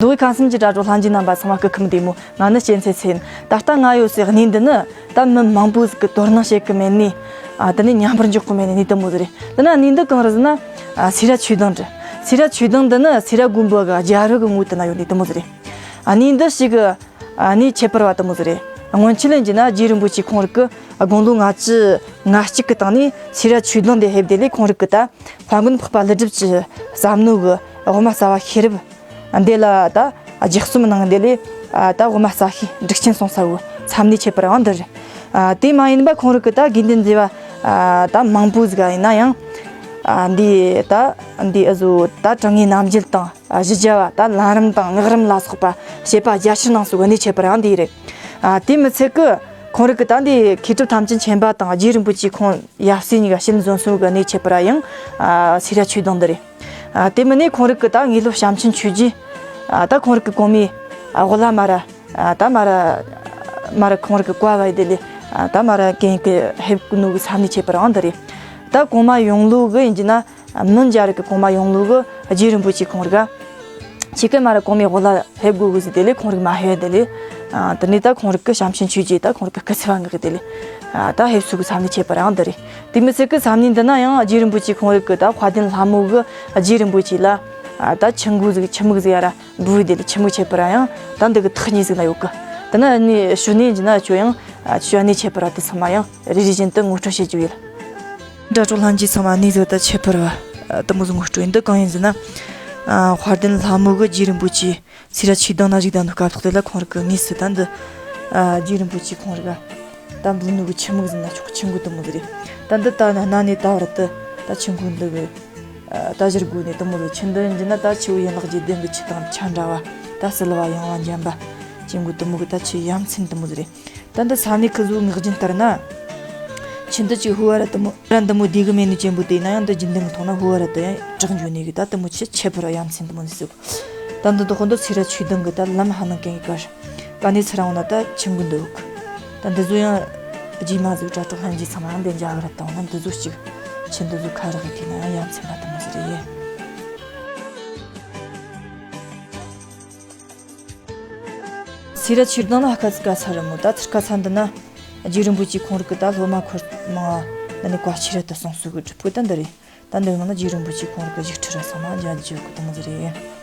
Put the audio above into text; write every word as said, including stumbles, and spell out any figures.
མདོ་དབུས་ཁམས་གསུམ་གྱི་དྲ་གྲོགས་ལྷན་རྒྱས་རྣམ་པ་ཚང་མ་སྐུ་ཁམས་བདེ་མོ། ང་ནི་གཅན་ཚའི་ཚེ་ཡིན། ད་ལྟ་ང་ཡོད་སའི་གནས་འདི་ནི་ད་མི་མང་པོ་ཟིག་གིས་དོ་སྣང་བྱེད་གི་མེད་ནི། ཨ། དེ་ནས་མཉམ་པར་འཇོག་གི་མེད་ནི་གནས་དེ་མོ་ཟིག་རེད། དེ་ན་གནས་འདི་གང་རེད་ཟེར་ན། ཨ། སེ་ར་ཆོས་སྡིངས་རེད། སེ་ར་ཆོས་སྡིངས་འདི་ནི་སེ་ར་དགོན་པ་གི་རྒྱབ་རི་གི་ངོས་དེ་ན་ཡོད་ནི་དེ་མོ་ཟིག་རེད། ཨ། གནས་འདི་ཞིག་གི། ཨ། གནས་ཁྱད་པར་བ་དེ་མོ་ཟིག་རེད། སྔོན་ཆད་ལ་ཡིན་རྒྱུ་ན་རྗེ་རིན་པོ་ཆེ་ཁོང་རང་གིས་དགུང་ལོ་ལྔ་བཅུ་ང་གཅིག་གི་སྟེང་ནས་སེ་ར་ཆོས་སྡིངས་འདི་ཕེབས་དེ་ལས་ཁོང་རང་གིས་ད་དཔལ་མགོན་འཕགས་པ་ཀླུ་སྒྲུབ་ཀྱི་བསམ་མནོ་གི་དབུ་མ་རྩ་བ་ཤེས་རབ་འདི་ལ་ད་ལྗགས་རྩོམ་གནང་། འདི་ལས། ཨ། ད་དབུ་མ་རྩ་ཤེས་འབྲུག་ཆེན་གསུང་ས་བོ་མཚམས་གནས་ཁྱད་པར་བ་འདི་རེད། ཨ། དེ་མ་ཡིན་པ་ཁོང་རང་གིས་ད་དགེ་འདུན་སྡེ་བ། ཨ། ད་མང་པོ་ཟིག་ཡིན་ན་ཡང་། ཨ། འདི་ད་འདི་ཨ་ཟོ་ད་དྲང་ངེས་རྣམ་འགྱེད་དང་། ཨ། གཞི་རྒྱ་བ། ད་ལམ་རིམ་དང་སྔགས་རིམ་ལ་སོགས་པ་བྱེད་པ་རྒྱ་ཆེར་གནང་སྲོལ་གནས་ཁྱད་པར་ཡང་འདི་རེད། ཨ། དེ་མི་ཚད་ཀི་ཁོང་རང་གིས་ད་འདི་མཁས་གྲུབ་ཐམས་ཅད་མཁྱེན་པ་དང་རྗེ་རིན་པོ་ཆེ་ཁོང་ཡབ་སྲས་གཉིས་ཀ་ཞལ་འཛོམས་སྲོལ་གནས་ཁྱད་པར་ཡང་། ཨ། སེ་ར་ཆོས་སྡིངས་འདི་རེད། ཨ། དེ་མིན་ནས་ཁོང་རང་གིས་ད་དངོས་སློབ་བྱམས་ཆེན་ཆོས་རྗེ། ཨ། ད་ཁོང་རང་གི་གོང་མའི། ཨ། དབུ་བླ་མ་ར། ཨ། ད་མ་ར། མ་ར་ཁོང་རང་གི་བཀའ་བ་ཡི་དེ་ལས། ཨ། ད་མ་ར་གན་གི་ཕེབས་ནོ་གི་མཚམས་གནས་ཁྱད་པར་ཡང་འདི་རེད། ད་གོང་མ་ཡོང་ལུགས་གི་ཡིན་རྒྱུ་ན། མི་འཇའ་རིགས་ཀྱི་གོང་མ་ཡོང་ལུགས་གི་རྗེ་རིན་པོ་ཆེ་ཁོང་རང་ག་ཆེ་གེ་མ་ར་གོང་མའི་དབུ་བླ་ཕེབས་དགོས་གི་ཟེར་དེ་ལས་ཁོང་རང་མ་ཕེབས་དེ་ལས། ཨ། དེ་ནས་ད་ཁོང་རང་གི་བྱམས་ཆེན་ཆོས་རྗེ་ད་ཁོང་རང་གི་སྐུ་ཚེ་བ་འགག་གི་དེ་ལས། ཨ། ད་ཕེབས་སྲོལ་གི་མཚམས་གནས་ཁྱད་པར་ཡང་འདི་རེད། དེ་མི་ཚད་གི་མཚམས་གནས་འདི་ན་ཡང་རྗེ་རིན་པོ་ཆེ་ཁོང་རང་གི་ད་དཔལ་ལྡན་ལྷ་མོ་གི་རྗེ་རིན་པོ་ཆེ་ལ། ཨ། ད་ཆུ་འགོ་ཟིག་ཆུ་མིག་ཟིག་ཡ་ར་འབུལ་དེ་ལས་ཆུ་མིག་ཁྱད་པར་ཡང་ད་འདི་གི་ཐག་ཉེ་ཟིག་ན་ཡོད་གི། དེ་ན་ནི་ཞུ་ནས་ཡིན་རྒྱུ་ན་ཁྱོད་ཡང་ཁྱོད་གནས་ཁྱད་པར་དེ་ཚང་མ་ཡང་རེ་རེ་བཞིན་དུ་ངོ་སྤྲོད་བྱེད་རྒྱུ་ཡིན། དྲ་གྲོགས་ལྷན་རྒྱས་ཚང་མ་གནས་ཟིག་ད་ཁྱད་པར་བ་དེ་མོ་ཟིག་ངོ་སྤྲོད་ཡིན། འདི་གང་ཡིན་ཟེར་ན། ཨ། དཔལ་ལྡན་ལྷ་མོ་གི་རྗེ་རིན་པོ་ཆེ་སེ་ར་ཆོས་སྡིངས་ན་བཞུགས་བསྡད་ནོ་སྐབས་ཐོག་དེ་ལ་ཁོང་རང་གི་དངོས་སུ་ད་འདི། ཨ། རྗེ་རིན་པོ་ཆེ་ཁོང་རང་ག་ད་འབུལ་ནོ་གི་ཆུ་མིག་ཟེར་ན་ཆོག་ཆུ་འགོ་དེ་མོ་ཟིག་རེད། ད་འདི་ད་ན་གནས་ད་བར་དུ་ད་ཆུ་འགོ་འདི་གི། ཨ། ད་བཞུར་དགོས་ནས་དེ་མོ་ཟིག་ཆུ་འདི་ཡིན་རྒྱུ་ན་ད་ཆུ་བོ་ཡན་ལག་བརྒྱད་ལྡན་གི་ཆུ་དང་ཆ་འདྲ་བ། ད་བསིལ་བ་ཡང་བ་འཇམ་པ། ཆུ་འགོ་དེ་མོ་གི་ད་ཆུ་ཡ་མཚན་དེ་མོ་ཟིག་རེད། ད་འདི་ས་གནས་ཁུ་ཚོའི་ངག་རྒྱུན་ལྟར་ན། ཆུ་འདི་ཅིག་ཧུ་བ་ར་དེ་མོ་ར་འདི་མོ་བདེ་གི་མེད་ནི་ཅན་པོ་དེ་ཡིན་ན་ཡང་འདི་རྒྱུན་ལྡན་མཐོང་ན་ཧུ་བ་ར་དེ་ཡང་དྲག་འཇོ་ནས་གི་ད་དེ་མོ་ཆུ་ཁྱད་པར་ཡ་མཚན་དེ་མོ་ནི་ཟིག་ད་འདི་དོ་ཁོ་འདི་སེ་ར་ཆོས་སྡིངས་གི་ད་ལམ་ཧ་ནང་གན་གི་གར་ག་ནས་ཚུར་འོང་ན་ད་ཆུ་འགོ་འདི་ཡོད་གི། ད་འདི་ཚོ་ཡང་རྗེས་མ་ཟིག་དྲ་གྲོགས་ལྷན་རྒྱས་ཚང་མ་ཡང་འདི་འཇའ་གི་ར་ད་འོང་ན་འདི་ཚོ་གཅིག་ཆུ་འདི་ཚོ་ཁ་རག་གི་དེ་ན་ཡང་ཡ་མཚན་པ་དེ་མོ་ཟིག་རེད། སེ་ར་ཆོས་སྡིངས་ལ་ཁ་ཚིག་ག་ཚ་རི་མོ་ད་ཚིར་ཁ་ཚ་འདི་ན། རྗེ་རིན་པོ་ཆེ་ཁོང་རང་གི་ད་སློབ་མ་འཁོར་མང་ང་ནི་བཀའ་ཆོས་ར་ད་གསུང་སྲོལ་གི་སྒྲུབ་ཕུག་ད་འདི་རེད། ད་འདི་ནང་ན་རྗེ་རིན་པོ་ཆེ་ཁོང་རང་གི་བཞུགས་ཁྲི་ར་ཚང་མ་མཇལ་རྒྱུ་གི་དེ་མོ་ཟིག་རེད།